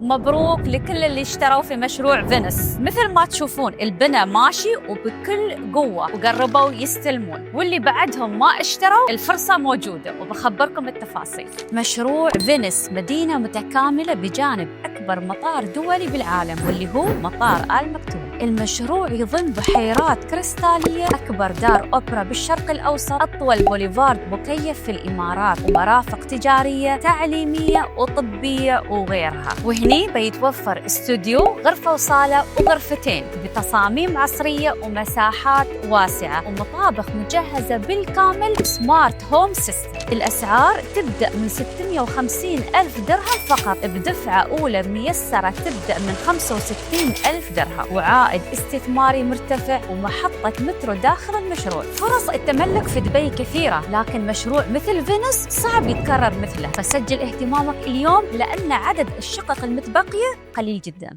مبروك لكل اللي اشتروا في مشروع فينوس. مثل ما تشوفون البناء ماشي وبكل قوة وقربوا يستلمون، واللي بعدهم ما اشتروا الفرصة موجودة وبخبركم التفاصيل. مشروع فينوس مدينة متكاملة بجانب أكبر مطار دولي بالعالم واللي هو مطار آل مكتوم. المشروع يضم بحيرات كريستالية، أكبر دار أوبرا بالشرق الأوسط، أطول بوليفارد مكيف في الإمارات، ومرافق تجارية تعليمية وطبية وغيرها. وهني بيتوفر استوديو، غرفة وصالة وغرفتين بتصاميم عصرية ومساحات واسعة ومطابخ مجهزة بالكامل smart home system. الأسعار تبدأ من 650 ألف درهم فقط، بدفعة أولى ميسرة تبدأ من 65 ألف درهم، وعائد استثماري مرتفع ومحطة مترو داخل المشروع. فرص التملك في دبي كثيرة، لكن مشروع مثل فينوس صعب يتكرر مثله، فسجل اهتمامك اليوم لأن عدد الشقق المتبقية قليل جدا.